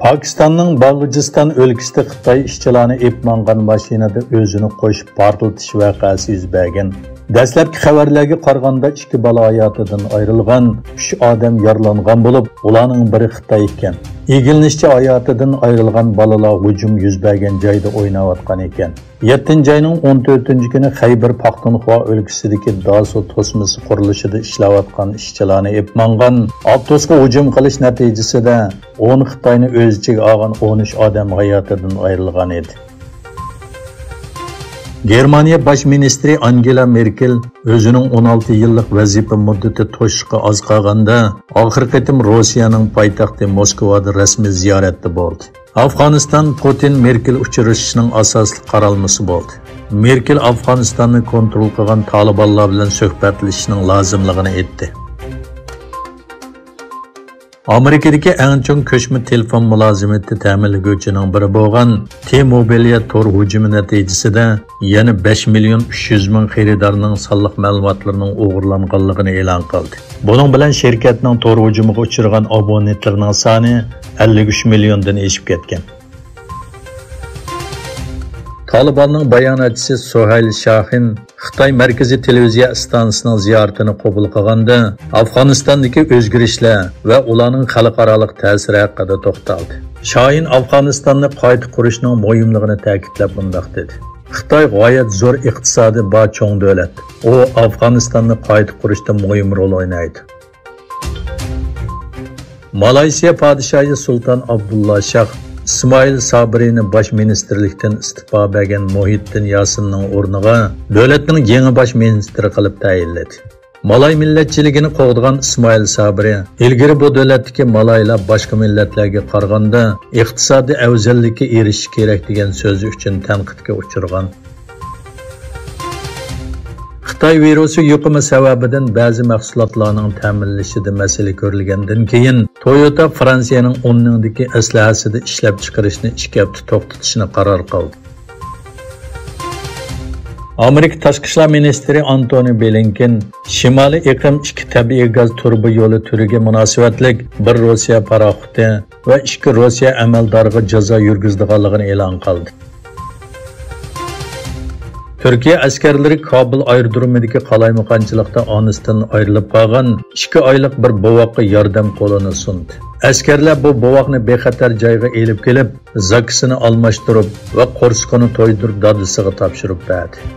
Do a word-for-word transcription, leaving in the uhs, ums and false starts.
پاكىستاننىڭ باغلىجىستان ئۆلكىسىدە خىتاي ئىشچىلارنى ئېلىپ ماڭغان ماشىنىدا ئۆزىنى قوشۇپ پارتلىتىش ۋەقەسى يۈز بەرگەن. دەسلەپكى خەۋەرلەرگە قارىغاندا، ئىككى بالا ھاياتىدىن ئايرىلغان، ئۈچ ئادەم يارىلانغان بولۇپ، ئۇلارنىڭ بىرى خىتاي ئىكەن. ئىگىلىنىشىچە، ھاياتىدىن ئايرىلغان بالىلار ھۇجۇم يۈز بەرگەن جايدا ئويناۋاتقان ئىكەن. يەتتىنچى ئاينىڭ ئون تۆتىنچى كۈنى خەيبەر پاختونخۇا ئۆلكىسىدىكى داسو توسمىسى قۇرۇلۇشىدا ئىشلەۋاتقان ئىشچىلارنى ئېلىپ ماڭغان ئاپتوبۇسقا ھۇجۇم قىلىش نەتىجىسىدە، ئون خىتاينى ئۆز ئىچىگە ئالغان ئون ئۈچ ئادەم ھاياتىدىن ئايرىلغان ئىدى. گېرمانىيە باش مىنىستىرى ئانگېلا مېركېل ئۆزىنىڭ ئون ئالتە يىللىق ۋەزىپە مۇددىتى توشۇشقا ئاز قالغاندا، ئاخىرقى قېتىم روسىيەنىڭ پايتەختى موسكۋادا رەسمىي زىيارەتتە بولدى. ئافغانىستان پۇتىن مېركېل ئۇچرىشىشىنىڭ ئاساسلىق قارالمىسى بولدى. مېركېل ئافغانىستاننى كونترول قىلغان تالىبانلار بىلەن سۆھبەتلىشىشنىڭ لازىملىقىنى ئېيتتى. ئامېرىكىدىكى ئەڭ چوڭ كۆچمە تېلېفون مۇلازىمىتى تەمىنلىگۈچىنىڭ بىرى بولغان تى موبىلىيە تور ھۇجۇمى نەتىجىسىدە يەنە بەش مىليون ئۈچ يۈز مىڭ خېرىدارنىڭ سانلىق مەلۇماتلىرىنىڭ ئوغرىلانغانلىقىنى ئېلان قىلدى. بۇنىڭ بىلەن شىركەتنىڭ تور ھۇجۇمىغا ئۇچرىغان ئابونېنتلىرىنىڭ سانى ئەللىك ئۈچ مىليوندىن ئېشىپ كەتكەن. تالىباننىڭ باياناتچىسى سۇھەيل شاھىن خىتاي مەركىزىي تېلېۋىزىيە ئىستانسىسىنىڭ زىيارىتىنى قوبۇل قىلغاندا، ئافغانىستاندىكى ئۆزگىرىشلەر ۋە ئۇلارنىڭ خەلقئارالىق تەسىرى ھەققىدە توختالدى. شاھىن ئافغانىستاننى قايتا قۇرۇشنىڭ مۇھىملىقىنى تەكىتلەپ مۇنداق دېدى: «خىتاي غايەت زور ئىقتىسادى بار چوڭ دۆلەت. ئۇ ئافغانىستاننى قايتا قۇرۇشتا مۇھىم رول ئوينايدۇ.» مالايسىيە پادىشاھى سۇلتان ئابدۇللا شاھ ئىسمائىل سابىرىنى باش مىنىستىرلىكتىن ئىستېپا بەرگەن مۇھىتتىن ياسىننىڭ ئورنىغا دۆلەتنىڭ يېڭى باش مىنىستىرى قىلىپ تەيىنلىدى. مالاي مىللەتچىلىكىنى قوغدىغان ئىسمائىل سابىرى ئىلگىرى بۇ دۆلەتتىكى مالايلار باشقا مىللەتلەرگە قارىغاندا ئىقتىسادىي ئەۋزەللىككە ئېرىشىشى كېرەك دېگەن سۆزى ئۈچۈن تەنقىدكە ئۇچرىغان. خىتاي ۋىرۇسى يۇقۇمى سەۋەبىدىن بەزى مەھسۇلاتلارنىڭ تەمىنلىشىدە مەسىلە كۆرۈلگەندىن كېيىن، تويوتا فرانسىيەنىڭ ئۇننىڭدىكى ئەسلىھەسىدە ئىشلەپچىقىرىشنى ئىككى ھەپتە توختىتىشنى قارار قىلدى. ئامېرىكا تاشقى ئىشلار مىنىستىرى ئانتونى بلىنكېن شىمالىي ئېقىم ئىككى تەبىئىي گاز تۇرۇبا يولى تۈرىگە مۇناسىۋەتلىك بىر روسىيە پاراخوتى ۋە ئىككى روسىيە ئەمەلدارىغا جازا يۈرگۈزىدىغانلىقىنى ئېلان قىلدى. تۈركىيە ئەسكەرلىرى كابۇل ئايرودرومىدىكى قالايمىقانچىلىقتا ئانىسىدىن ئايرىلىپ قالغان ئىككى ئايلىق بىر بوۋاققا ياردەم قولىنى سۇندى. ئەسكەرلەر بۇ بوۋاقنى بىخەتەر جايغا ئېلىپ كېلىپ، زاكىسىنى ئالماشتۇرۇپ ۋە قورسىقىنى تويدۇرۇپ دادىسىغا تاپشۇرۇپ بەردى.